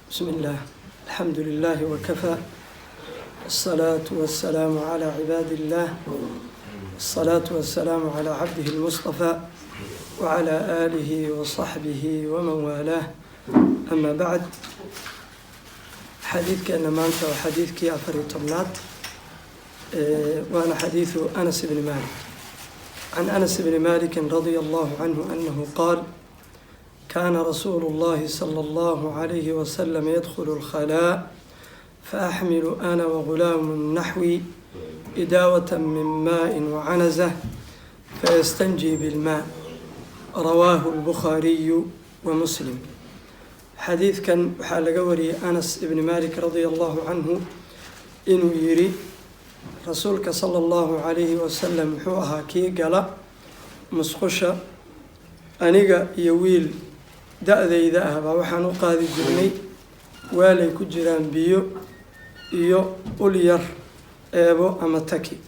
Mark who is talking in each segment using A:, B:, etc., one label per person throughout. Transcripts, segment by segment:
A: بسم الله، الحمد لله وكفى، الصلاة والسلام على عباد الله، الصلاة والسلام على عبده المصطفى وعلى آله وصحبه ومن والاه، أما بعد. Xadiidkeena maanta waa xadiidkii 14aad, waana xadiidu Anas bni Malik. Can Anas bni Maliki radia Allahu canhu anahu qaal: Kana rasuulu اllahi salى اllahu عalayhi wasalam yadkhulu اlkhalaa faaxmilu ana wagulaamu naxwi idaawat min maءi wacanaza fayastanji bilmaa. Rawaahu اlbukhaariyu wa Muslim. Xadiidkan waxaa laga wariyey Anas ibni Malik radia Allahu canhu inuu yiri: Rasuulka sala Allahu calayhi wasalam wuxuu ahaa kii gala musqusha. Aniga iyo wiil da-dayda ah baa waxaan u qaadi jirnay waalay ku jiraan biyo iyo ul yar, eebo ama taki.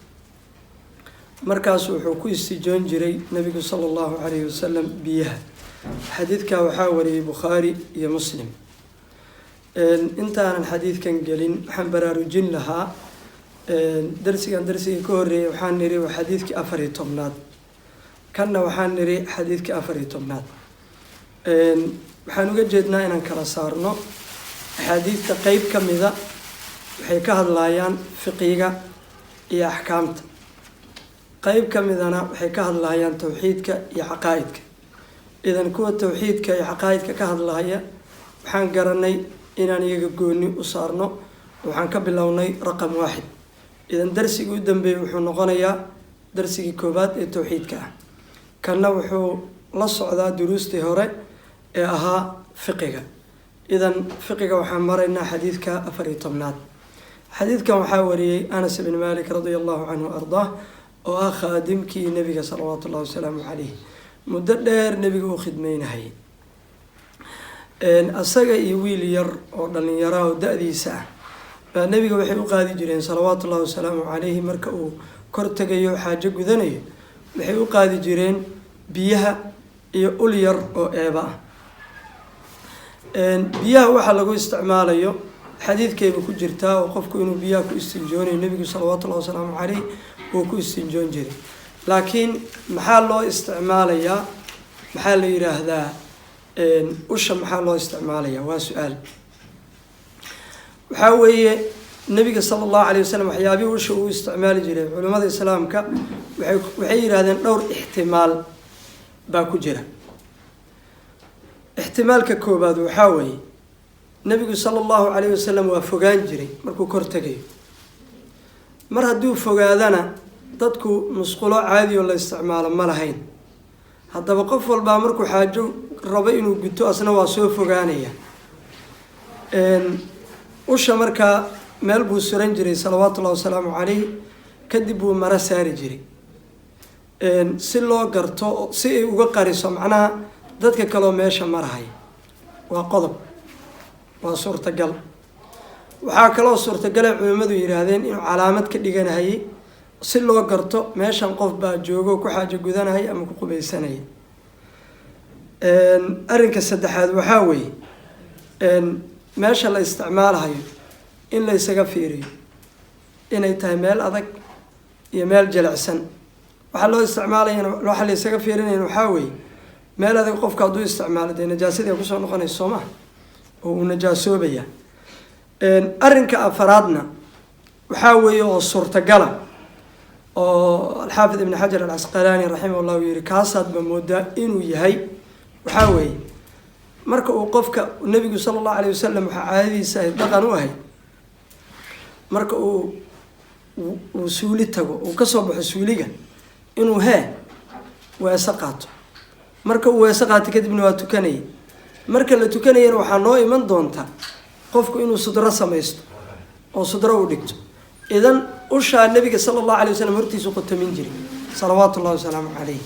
A: Markaasu wuxuu ku istijoon jiray Nebigu sala Allahu calayhi wasalam biyaha. Xadiidka waxaa wariyey Bukhaari iyo Muslim. Intaanan xadiidkan gelin, waxaan baraarujin lahaa darsigan darsigii ka horreeyay waxaan niri waa xadiidkii 14aad, kanna waxaan niri xadiidkii 14aad. Waxaan uga jeednaa inaan kala saarno axaadiidta. Qeyb ka mida waxay ka hadlayaan fiqiga iyo axkaamta, qeyb ka midana waxay ka hadlayaan towxiidka iyo caqaa'idka. Idan kuwa towxiidka iyo caqaa'idka ka hadlaya waxaan garanay inaan iyaga gooni u saarno. Waxaan ka bilownay raqam 1. Idan darsigii u dambeeyey wuxuu noqonayaa darsigii koowaad ee towxiidka ah, kanna wuxuu la socdaa duruustii hore ee ahaa fiqiga. Idan fiqiga waxaan maraynaa xadiidka 14aad. Xadiidkan waxaa wariyey Anas ibn Malik radia Allahu canhu ardaah, oo ah khaadimkii Nebiga salawaatu ullahi wasalaamu caleyh, muddo dheer Nebiga u khidmeynahayay. Asaga iyo wiil yar oo dhalinyaraha oo da-diisa ah baa Nebiga waxay u qaadi jireen salawaatu ullahi wasalaamu caleyhi, marka uu kor tegayo, xaajo gudanayo, waxay u qaadi jireen biyaha iyo ul yar oo eeba ah. Biyaha waxaa lagu isticmaalayo xadiidkayba ku jirtaa, oo qofku inuu biyaha ku istinjoonayo Nebigu salawaatu ullahi wasalaamu caleyh uu ku istinjoon jiray. Laakiin maxaa loo isticmaalayaa? Maxaa la yidhaahdaa usha? Maxaa loo isticmaalayaa? Waa su-aal. Waxaa weeye, Nebiga sala Allahu alayh wasalam waxyaabihii usha uu isticmaali jiray, culimmada islaamka waxay yidhahdeen dhowr ixtimaal baa ku jira. Ixtimaalka koobaad waxaa weeye, Nebigu sala Allahu calayh wasalam waa fogaan jiray markuu kor tegayo. Mar hadduu fogaadana, dadku musqulo caadi oo la isticmaalo ma lahayn. Haddaba qof walbaa markuu xaajo rabo inuu guto, asna waa soo fogaanaya. Usha markaa meel buu suran jiray salawaatu ullahi wasalaamu caleyh, kadib buu maro saari jiray si loo garto, si ay uga qariso macnaha dadka kaleoo meesha marahaya. Waa qodob, waa suurtagal. Waxaa kaloo suurtagalay culimmadu yidhaahdeen inuu calaamad ka dhiganahayay si loo garto meeshan qof baa joogo, ku xaajo gudanahaya ama ku qubaysanaya. Arrinka saddexaad waxaa weeye, meesha la isticmaalahayo in la isaga fiiriyo inay tahay meel adag iyo meel jilicsan. Waxaa loo isticmaalayana, waxaa la isaga fiirinayana waxaa weeye, meel adag qofka hadduu isticmaalo, dee najaasadii kusoo noqonaysa, soo maha, oo uu najaasoobaya. Arrinka afaraadna waxaa weeye oo suurtagala, oo Alxaafid Ibn Xajar Alcasqalaani raximah llah uu yihi kaasaad ba moodaa inuu yahay, waxaa weeye marka uu qofka, Nebigu sala Allahu alayh wasalam waxaa caadadiisa ahayd, dhaqan u ahayd, marka uu suuli tago, uu kasoo baxo suuliga, inuu weese qaato. Marka uu weese qaato kadibna waa tukanayay. Marka la tukanayana waxaa noo iman doonta qofku inuu sudro samaysto oo sudro u dhigto. Idan ushaa Nabiga sala Allahu alay wasalam hortiisu qotamin jiray salawaatu ullahi wasalaamu calayh.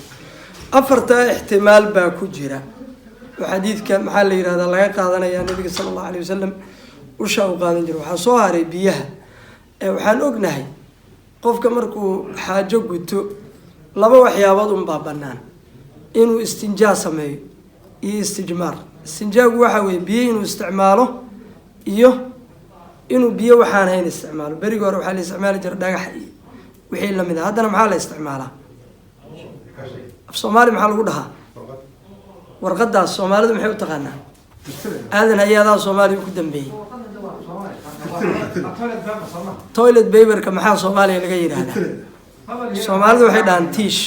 A: Afartaa ixtimaal baa ku jira oo xadiidka maxaa la yihahdaa laga qaadanayaa Nabiga sala Allahu alay wasalam ushaa uu qaadan jiray. Waxaa soo haray biyaha. Waxaan ognahay qofka markuu xaajo guto laba waxyaabood unbaa bannaan: inuu istinjaa sameeyo iyo istijmaar. Istinjaagu waxaa weeye biyo inuu isticmaalo. Iyo inuu biyo waxaan hayn isticmaalo. Berigi hore waxaa la isticmaali jira dhagax iyo wixii lamid a. Haddana maxaa la isticmaalaa? Af Soomaali maxaa lagu dhahaa warqadaas? Soomaalidu maxay u taqaanaa? Aadan hay-adaha Soomaaliya ku dambeeyey. Toilet paperka maxaa Soomaaliya laga yidhaahdaa? Soomaalidu waxay dhahaan tiish,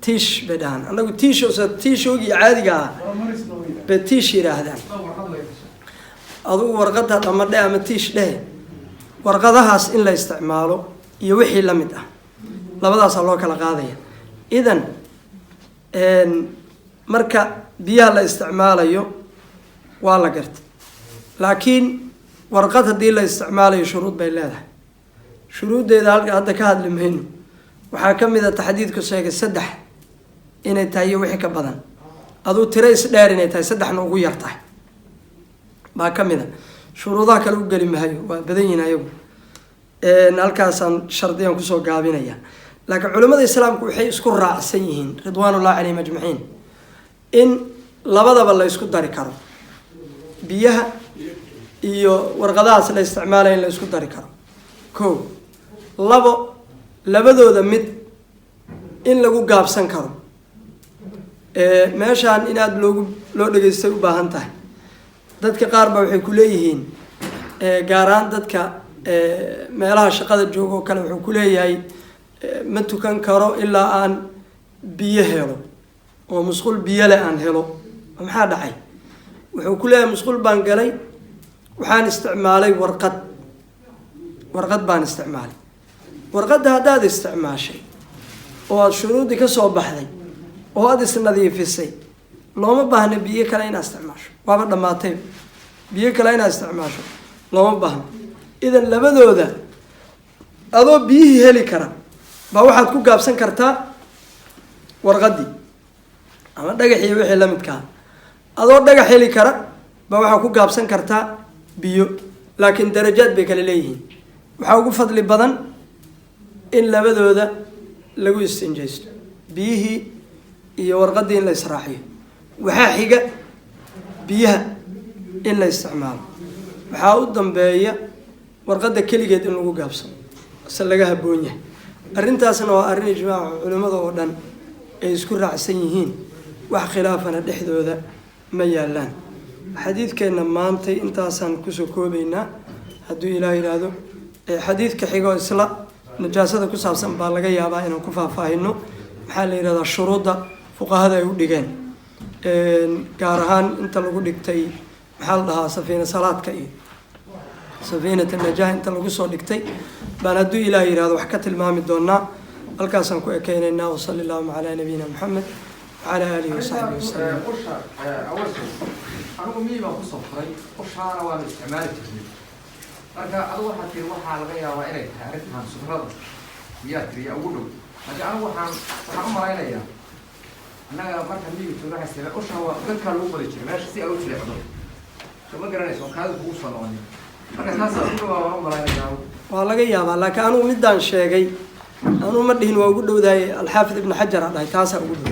A: tiish bay dhahaan. Annagu tiish, tiishogii caadiga ah bay tiish yidhaahdaan. Adugu warqadda ama dhe ama tiish dhehe, warqadahaas in la isticmaalo iyo wixii la mid ah, labadaasaa loo kala qaadaya. Idan marka biyaha la isticmaalayo waa la gartay, laakiin warqad haddii la isticmaalayo shuruud bay leedahay. Shuruuddeeda halka hadda ka hadli mayno. Waxaa ka mid a taxdiidku sheegay saddex inay tahay iyo wixii ka badan, aduu tiro isdheer inay tahay, saddexna ugu yar tahay baa ka mid a. Shuruudaha kale u geli mahayo, waa badan yihin ayagu. Halkaasaan shardiyan kusoo gaabinaya. Laakiin culimmada islaamku waxay isku raacsan yihiin, ridwaanullahi calayhim ajmaciin, in labadaba la isku dari karo, biyaha iyo warqadahaas la isticmaalaya in la isku dari karo. Ko labo, labadooda mid in lagu gaabsan karo. Meeshaan in aada loogu loo dhegeystay u baahan tahay. Dadka qaar ba waxay ku leeyihiin, gaar ahaan dadka meelaha shaqada jooga oo kale, wuxuu ku leeyahay ma tukan karo ilaa aan biyo helo oo musqul biyo leh aan helo. Maxaa dhacay? Wuxuu ku leeyahay musqul baan galay, waxaan isticmaalay warqad, warqad baan isticmaalay. Warqadda haddaad isticmaashay oo aada shuruuddii ka soo baxday oo aada isnadiifisay, looma baahna biyo kale inaad isticmaasho. Waaba dhammaatay, biyo kale inaad isticmaasho looma baahno. Idan labadooda adoo biyihii heli kara baa waxaad ku gaabsan kartaa warqaddii ama dhagaxii wixii la midkaa. Adoo dhagax heli kara baa waxaad ku gaabsan kartaa biyo, laakiin darajaad bay kala leeyihiin. Waxaa ugu fadli badan in labadooda lagu istinjaysto, biyihii iyo warqaddii in la israaciyo. Waxaa xiga biyaha in la isticmaalo. Waxaa u dambeeya warqadda keligeed in lagu gaabsado, se laga habboon yahay. Arrintaasna waa arrin ijmaaca culimmada oo dhan ay isku raacsan yihiin, wax khilaafana dhexdooda ma yaallaan. Xadiidkeenna maantay intaasaan kusoo koobaynaa. Hadduu Ilaah yidhaahdo, xadiidka xigoo isla najaasada ku saabsan baa laga yaabaa inaan ku faahfaahino, maxaa la yidhahdaa, shuruudda fuqahada ay u dhigeen, gaar ahaan inta lagu dhigtay, maxaa la dhahaa, safiina salaadka iyo safiinat najaah inta lagu soo dhigtay baan, hadduu Ilaah yidhahdo, wax ka tilmaami doonaa. Halkaasaan ku ekeynaynaa. Wasali allahuma calaa nabiyina Maxamed wacalaa aalihi wasaxbihi wasalam.
B: Usha awalku anigu miyi baan kusoo furay, ushaana waanu isticmaali jirnay. Marka adigu waxaad tiri waxaa laga yaabaa inay tahay arrintan sutrada, miyaa tiri yaa ugu dhow? Laakiin anigu waxaan u malaynayaa annaga marka miyiga joogno waxaa isticmaal usha waa dadkaa lagu qodi jiray meesha si ay u jilicdo, soo ma garanayso, oo kaadi kugu soo noqonin. Marka taasaa ugu dhawaa waan u malaynayaa.
A: Waa laga yaabaa, laakiin anugu midaan sheegay anugu ma dhihin waa ugu dhowdahay. Alxaafid Ibnu Xajar aa dhahay taasaa ugu dhow.